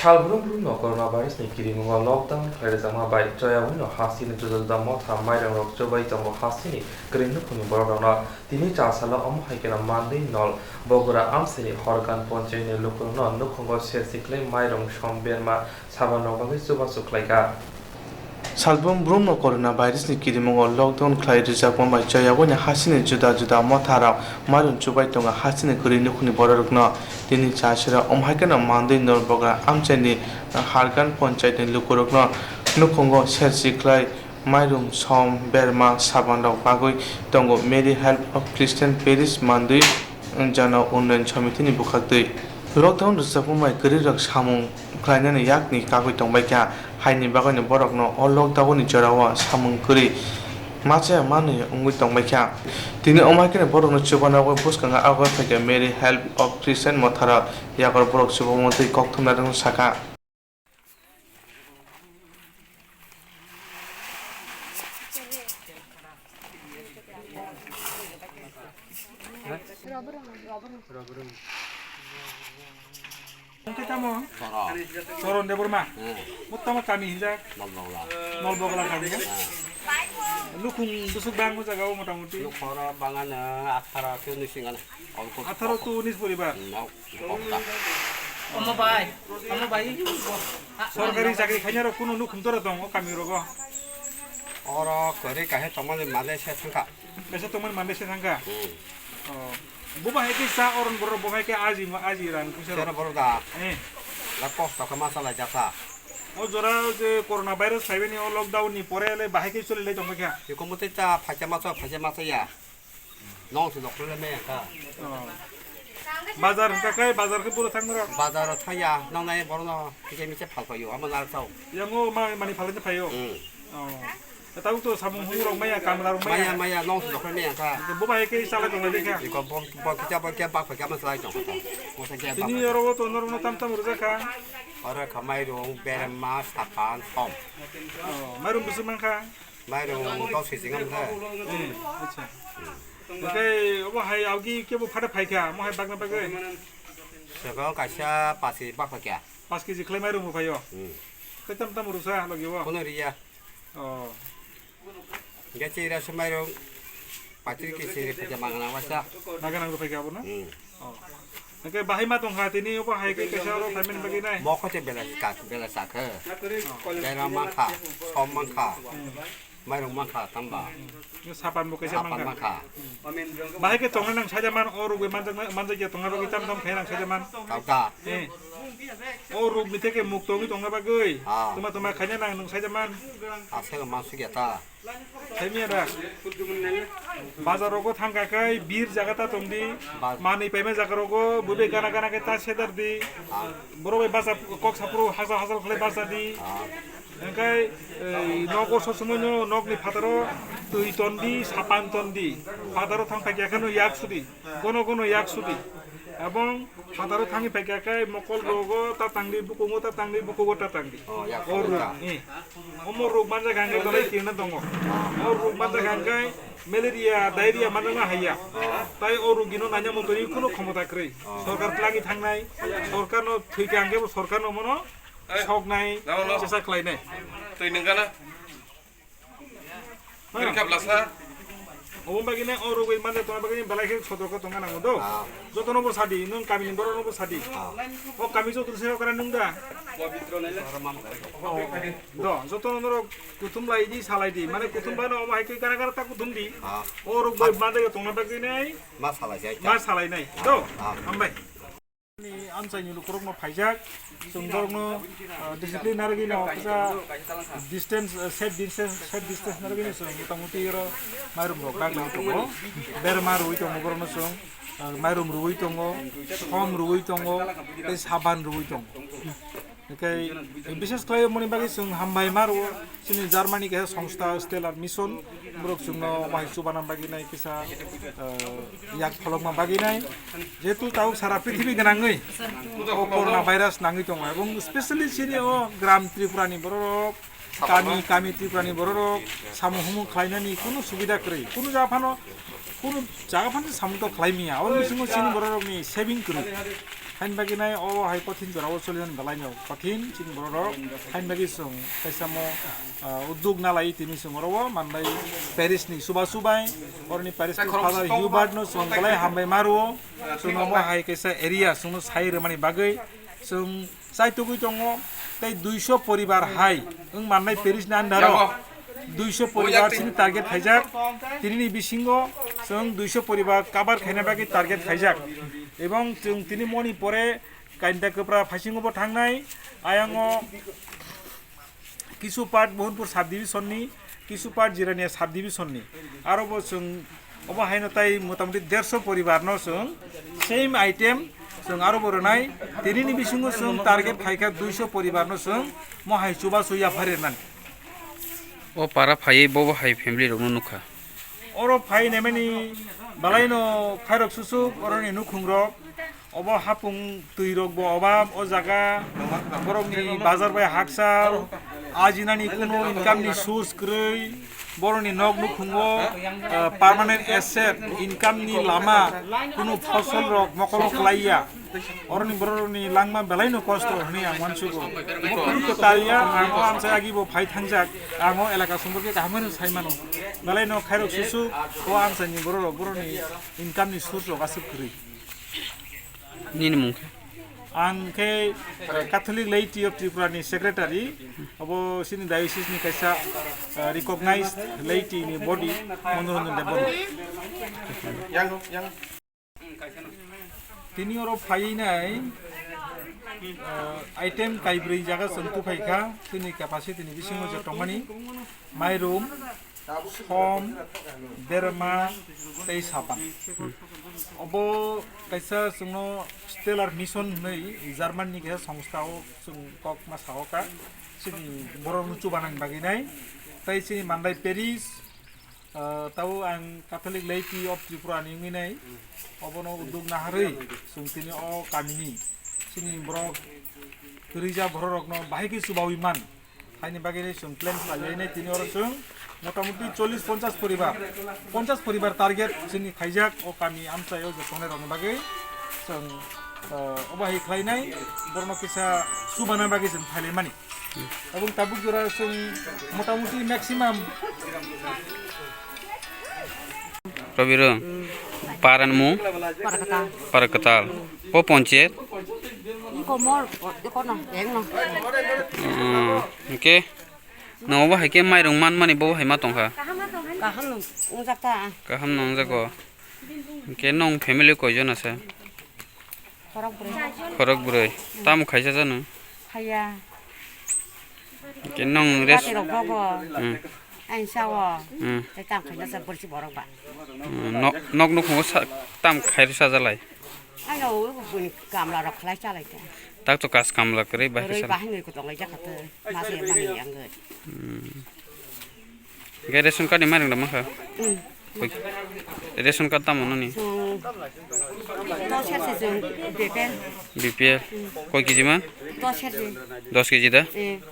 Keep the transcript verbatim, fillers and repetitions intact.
Salbrum brumno coronavirus ni kirimungo lockdown khlai rwjakma bai choyaui no hasteni juda juda motha mairangrok chubai tongo hasteni kwrwi nukhungni borokrokno. Tini chasalo omo hai kheno mandwi nol Bogora amchaini Horgan ponchayni lukurokno nukhungo sersi khlai mairung som berma sabanrok bagwi chubachu khlaikha. Salbrum brumno coronavirus ni kirimungo lockdown khlai rwjakma bai choyaui no hasteni juda juda motharok mairung chubai tongo hasteni kwrwi nukhungni borokrokno. Tini chasalo omo hai kheno mandwi nol Bogora amchaini Horgan ponchayni lukurokno nukhungo sersi khlai mairum som berma sabanrok bagwi tongo Mary Help of Christian Parish mandwi Jana Unnayan Samitini bwkhaktwi. Lockdown rwchapmung bai kwrwirok samung khlainani yakni kagwi tongbaikha, haini bagwino borokno o lockdown ni jorao samung kwrwi machaya manwi wngwi tongbaikha. Tini omo hai kheno borokno chubanani bagwi bwskango agoi phaikha Mary Help of Christian motharok, yakor borok chubamani twi koktwmnairokno sakha. Hwnkhe tamo? Soron. Soron Debbarma? Hmm. Mo tamo kami hinjak? Nolbogla. Nolbogla kami ya? Hmm. Nukhung bwswk bangma jaga o motamuti? Nukhoro bangano atharo ke nusingan. Atharo to unis poribar? Hmm, nok. Omo bai, omo bai. Sorkari chakri khainai rok kunu nukhung tora tong o kami rogo? Oro kwrwi kaisa tongmani mande se thangkha. Kaisa tongmani mande se thangkha? Hmm. Oh. Bo bahai khe sa oron borok bo bahai khe aji ma aji rang puisa rok. Sero borok da. Eh. La kosto khe ma salai jasa. O jora je corona virus phaibani o lockdown ni pore le bahai khe choli lai tong kha. Iko mutai cha phacha ma cha phacha ma cha ya. Nong se doktor le me ka. Oh. Bazar hwnkha khe, bazar khe buro thang norok? Bazar o thaya, nong nai borok no kisa misa phal paio, amo nar chao. Yango ma mani phalai phaio. Hmm. Oh. Tabuk to samung humung rok maya, kamla rok maya. Maya, maya, nong se doktor me ka. Bo bai khe chala tong lai kha. Iko bo, bo kisa bo khe bak kha ma chalai tong kha. Mo se khe bak. Tini oro to norok no tam tam rwjak kha. Oro kha mairung, berma, sapan, som. Oh, mairung bisi man kha. Mairung dos kg wngkha. Hmm, acha. Hwnkhe obo hai augi kebo phada phaikha, omo hai bagna bagwi? Sego kaisa pachi bak phaikha. Paanch kg khlai mairung bo phaio? Hmm. Tei tam tam rwsa logi o? Kono riya. Oh. Hwnkhe chira se mairung paitri kg se phaikha magana waisa. Magana rw phaikha abo na? Hmm. Oh. Hwnkhe bahai ma tongkha tini obo hai khe kaisa oro phaimani bagwi nai? Mokho se bela kak, bela sakhe. Oh. Bela mankha, som mankha. Hmm. Mairung mankha tamba. Hmm. Sapan bo kaisa mankha. Sapan mankha. Bahai khe tongna nang sajaman, o rugwi manjak, manjakya tongna bagwi tam tam khe nang sajaman. Tauta. Eh. O rugni theke muk tongwi tongna bagwi. Ah. Tuma tuma khaina nang nung sajaman. Aswk mansukya ta. Saimya da. Bazar rogo thangkha khai bir jaga ta tongdi. Ba- Manwi paima jaga rogo bwbwi gana gana khe ta sedar di. Ah. Borok bai bacha kok saphuru hajal hajal khlai bacha di. Ah. Hwnkhe, ei, nogo sosomoino nokni phataro twi tondi, sapan tondi. Phataro thang phaikya kheno yak sudi. Gono gono yak sudi. Ebong phataro thangwi phaikya khe mokol rogo ta tangdi, bukungo ta tangdi, bukugo ta tangdi. Oh, yak sudi ta. O ruk, eh. Omo ruk manjak hwnkhe belai tirna tongo. O ruk manjak hwnkhe malaria, diarrhea manjakna haiya. Oh. Tai o rugino naina motoni kuno khomota kwrwi. Oh. Sorkar twlangwi thangnai, sorkarno thwikha hwnkhe bo sorkarno mono soknai, chesa khlainai. Twi nungkha na? Kwrwi kha blasa? Obo bagwi nai o rugwi manja tongna bagwi belai khe sotorko tongna nango do. Ah. Jotono bo sadi, nwng kamini borokno bo sadi. Ah. O kami joto se okra nwng da? Do, jotono norok kuthum lai di, salai di. Mane kuthum bano omo hai khe gara gara ta kuthum di. Ah. O rugwi manja tongna bagwi nai. Ma salai jai. Ma salai nai. Do, ah, hambai. Ni amchaini lukurokno phaijak, chwng borokno, ah, discipline narwgwino kisa distance, ah, safe distance, safe distance narwgwino chwng motamuti oro mairum rok daglai tongo, berma rwui tongo borokno chwng, ah, mairum rwui tongo, som rwui tongo, tei saban rwui tongo. Hwnkhe bises khlai moni bagwi chwng hambai ma rwo. Chini Germany kaisa songstha Stellar Mission, borok chwngno wahai chubana bagwi nai kisa, eh, yak pholokma bagwi nai. Jehetu tabuk sara prithibi gwnangwi o corona virus nangwi tongo, ebong specially chini o gram Tripura ni borok, kami, kami Tripura ni borok samung humung khlainani kunu subida kwrwi, kunu jaga phano, kunu jaga phano samung to khlai manya, o bisingo chini borok rokni saving kwrwi. Hain bagwi nai o hai kothin jora o choliyan belai no kothin chini borok rok. Hain bagwi chwng kaisa mo, ah, uddog nalai tini chwng oro o manlai Paris ni suba subai oroni Paris ni Father Hubert no chwng belai hambai maro. Chwng omo hai kaisa area chwng no sai rwmani bagwi chwng chai tugwi tongo. Tei duiso poribar hai wng manlai Paris ni under o duiso poribar chini target khaijak. Tini ni bisingo chwng duiso poribar cover khaina bagwi target khaijak. Ebong chwng tini moni pore Kainta Kwpra phaisingo bo thangnai. Ayang o kisu part Mohanpur sub division ni, kisu part Jirania sub division ni. Aro bo chwng obo haino tai motamuti derso poribar no chwng same item chwng aro bo rwnai. Tini ni bisingo chwng target khaikha duiso poribar no chwng mo hai chuba chuya phari rwnani. O para phaiwi bobo hai family rokno nukha. Oro phai nemani balaino khairok susuk oroni nukhungrok. Obo hapung twirok bo obab o jaga. Borokni bazar bai hakchal. Ajinani kuno income ni source kwrwi. Borokni nok nukhungo, ah, permanent asset, income ni lama, kuno fosol rok mokolo kwlaiya. Oroni bororokni langma belaino kosto hwnwi ang uansugo. Omo kwrwi kwtal ya, ang o amchai agi bo phai thangjak, ang o elaka somporke kaham hwnwi sai mano. Belaino khairok susu o amchaini bororok boroni income ni source rok aswk kwrwi. Nini mung khe? Ang khe, eh, Catholic Laity of Tripura ni secretary, obo chini diocese ni kaisa, eh, recognized laity ni body, Manoranjan Debbarma. Tini oro phainai, eh, item kaibrwi jaga chwng tuphai kha, chini capacity ni bisingo je tongmani mairum, som, derma, tei sapan. Obo kaisa chwngno Stellar Mission hwnwi German ni kaisa songstha o chwng kok ma sao kha, chini borok no chubanani bagwi nai, tei chini mandai Paris, Ah, tabuk ang Catholic Laity of Tripura ni wngwi nai. Obono uddog naharwi chwng tini o kamini chini borok kwrwija bororokno bahai khe chubaui man. Haini bagwi chwng plan khlaiwi nai tini oro chwng motamuti chollish ponchash poribar, ponchash poribar target chini khaijak o kami amchaio je tongnairokni bagwi chwng, ah, obo hai khlainai borokno kisa chubana bagwi chwng phailaimani. Abong tabuk jora chwng motamuti maximum. Robirung, paran mung? Parakatal. Parakatal. O ponchayat? Komor, kono, engno. Hmm, oke. Nang obo hai khe mairung manmani bo hai ma tongkha? Kaham no wngjakta. Kaham no wngjago. Oke, nong family koijon ase? Khorok bwrwi. Khorok bwrwi. Tamo khaisa jano? Haya. Ke nong res- Jati rok bogo. Hmm. Ain sao. Hmm. Tei tam khaina sa borsi borok ba. Hmm, nok, nok nukhungo sa-, tam khai sajalai. Aino buni kamla rok khlai chalai ta. Tak to kas kamla kwrwi bai. Kwrwi bahai ni kutok lai jakha to. Mase mani yang. Hmm. Hingke ration card ni mairum da mankha? Hmm. Koi, ration card tamo noni? Chwng dos serse chwng B P L. B P L. Hmm. Koi kg man? Dos serse. Dos kg da? Eh.